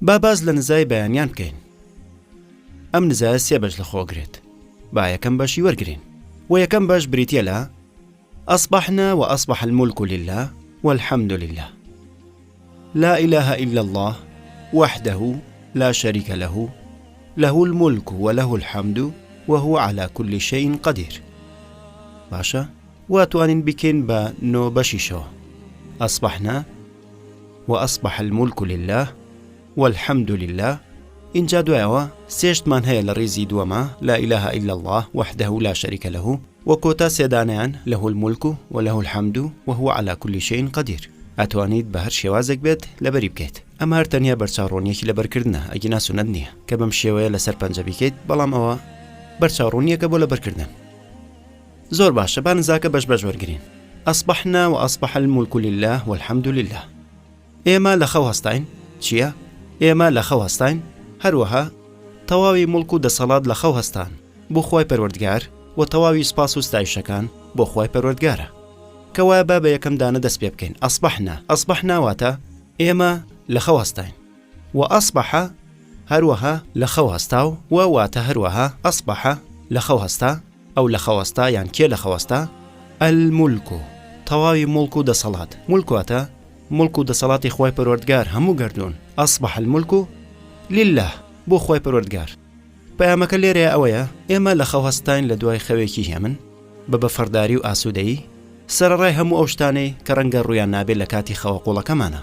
با باس لە نزای بەیانیان بکەین. ئەم نزایە سێ بەش لەخۆ ئەگرێت. با یەکەم بەشی وەرگرین. وە یەکەم بەش بریتیە لە، اصبحنا واصبح الملک للە والحمد للە لا الە الا اللە وحده لا شریک له له الملک وله الحمد وهو علی کل شیء قدیر. باشە وا توانین بیکەین بە نۆ بەشیشەوە، اصبحنا واصبح الملک للە والحمد للە، ئینجا دوای ئەوە سێ شتمان هەیە لە ڕیزی دووەما، لا الە الا اللە وحدە لا شریک لە، وە کۆتا سێ دانەیان، لە الملک و لە الحمد و هو علی کل شیء قدیر. ئەتوانیت بە هەر شێوازێک بێت لەبەری بکەیت، ئەمە هەر تەنیا بەرچاوڕوونیەکی لەبەرکردنە ئەگینا سوننەت نییە کە بەم شێوەیە لەسەر پەنجە بیکەیت، بەڵام ئەوە بەرچاوڕوونیەکە بۆ لەبەرکردن. زۆر باشە با نزاکە بەش بەش وەرگرین، اصبحنا واصبح الملک للە والحمد للە. ئێمە لە خەو هەستاین، چییە؟ ئێمە لە خەو هەستاین، هەروەها تەواوی موڵک و دەسەڵات لە خەو هەستان بۆ خوای پەروەردگار و تەواوی سوپاس و ستایشەکان بۆ خوای پەروەردگارە. کەوایە با بە یەکەم دانە دەست پێ بکەین، اصبحنا، اصبحنا واتە ئێمە لە خەو هەستاین، و اصبح هەروەها لە خەو هەستا و و واتە هەروەها اصبح لە خەو هەستا، ئەو لە خەو هەستا یان کێ لە خەو هەستا؟ الملک تەواوی موڵک و دەسەڵات، مولک واتە موڵک و دەسەڵاتی خوای پەروەردگار هەموو گەردوون، اصبح الملک للە بۆ خوای پەروەردگار. پەیامەکە لێرەیا ئەوەیە ئێمە لە خەو هەستاین لە دوای خەوێکی هێمن بە بەفەڕداری و ئاسوودەیی، سەرەڕای هەموو ئەو شتانەی کە ڕەنگە ڕوویان نابێت لە کاتی خەوە قوڵەکەمانا.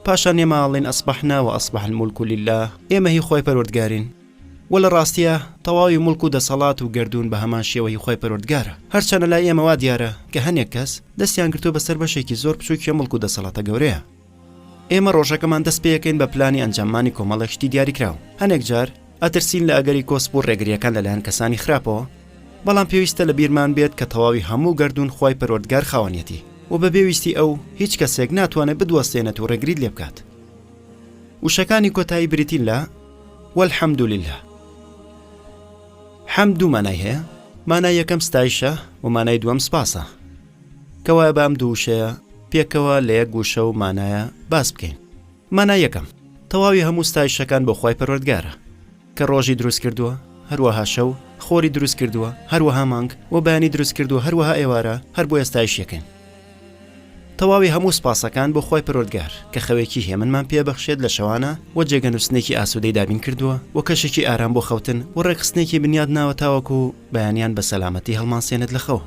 پاشان ئێمە ئەڵێین اصبحنا واصبح الملک للە، ئێمە هی خوای پەروەردگارین، وە لە ڕاستیا تەواوی موڵک و دەسەڵات و گەردوون بە هەمان شێوە هی خوای پەروەردگارە، هەرچەنە لای ئێمە وا دیارە کە هەنێک کەس دەستیان گرتووە بەسەر بەشێکی زۆر بچووکی ئەم موڵک و دەسەڵاتە گەورەیە. ئێمە ڕۆژەکەمان دەست پێیەکەین بە پلانی ئەنجاممانی کۆمەڵێک شتی دیاریکراو، هەنێک جار ئەترسین لە ئەگەری کۆسپ و ڕێگرییەکان لەلایەن کەسانی خراپەوە، بەڵام پێویستە لە بیرمان بێت کە تەواوی هەموو گەردوون خوای پەروەردگار خاوەنیەتی و بەبێ ویستی ئەو هیچ کەسێک ناتوانێت بتوەستێنێت و ڕێگریت لێ بکات. وشەکانی کۆتایی بریتین لە، والحمد للە. حەمد دوو مانای هەیە، مانای یەکەم ستایشە و مانای دووەم سپاسە. کەوایە با ئەم دوو وشەیە پێکەوە لە یەک وشە و مانایە باس بکەین. مانای یەکەم، تەواوی هەموو ستایشەکان بۆ خوای پەروەردگارە کە ڕۆژی دروست کردووە، هەروەها شەو، خۆری دروست کردووە، هەروەها مانگ، و بەیانی دروست کردووە، هەروەها ئێوارە، هەر بۆیە ستایشی ئەکەین. تەواوی هەموو سوپاسەکان بۆ خوای پەروەردگار کە خەوێکی هێمنمان پێ بەخشێت لە شەوانە و جێگە نوستنێکی ئاسوودەی دابین کردووە و کەشێکی ئارام بۆ خەوتن و ڕێکخستنێکی بنیاد ناوە تاوەکو بەیانیان بە سەلامەتی هەڵمانسێنێت لە خەو.